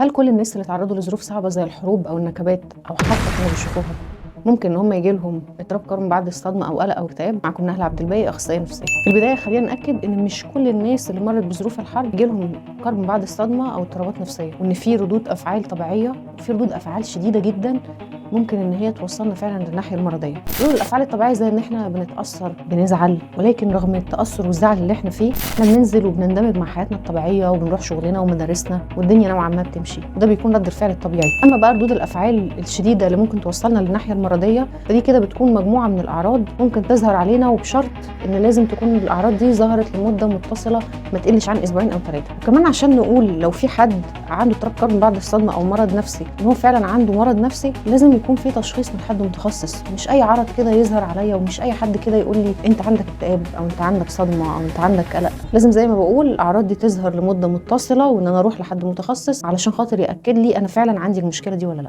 هل كل الناس اللي اتعرضوا لظروف صعبة زي الحروب او النكبات او حتى كانوا بيشوفوها ممكن ان هم يجي لهم اضطراب كرب بعد الصدمة او قلق او اكتئاب؟ معاكم نهله عبدالباقي، اخصائية نفسية. في البداية خلينا ناكد ان مش كل الناس اللي مرت بظروف الحرب يجي لهم كرب بعد الصدمة او اضطرابات نفسية، وان في ردود افعال طبيعية وفي ردود افعال شديدة جدا ممكن ان هي توصلنا فعلا للناحيه المرضية. ردود الافعال الطبيعية زي ان احنا بنتاثر، بنزعل، ولكن رغم التاثر والزعل اللي احنا فيه احنا بننزل وبنندمج مع حياتنا الطبيعية وبنروح شغلنا ومدارسنا والدنيا نوعا ما بتمشي، وده بيكون رد الفعل الطبيعي. اما بقى ردود الافعال الشديدة اللي ممكن توصلنا للناحيه المرضية فدي كده بتكون مجموعة من الاعراض ممكن تظهر علينا، وبشرط ان لازم تكون الاعراض دي ظهرت لمدة متصلة ما تقلش عن اسبوعين او 3. وكمان عشان نقول لو في حد عنده اضطراب كرب بعد الصدمة او مرض نفسي ان هو فعلا عنده مرض نفسي، لازم يكون في تشخيص من حد متخصص، مش اي عرض كده يظهر عليا ومش اي حد كده يقول لي انت عندك اكتئاب او انت عندك صدمة او انت عندك قلق. لازم زي ما بقول الاعراض دي تظهر لمدة متصلة وان انا اروح لحد متخصص علشان خاطر ياكد لي انا فعلا عندي المشكلة دي ولا لا.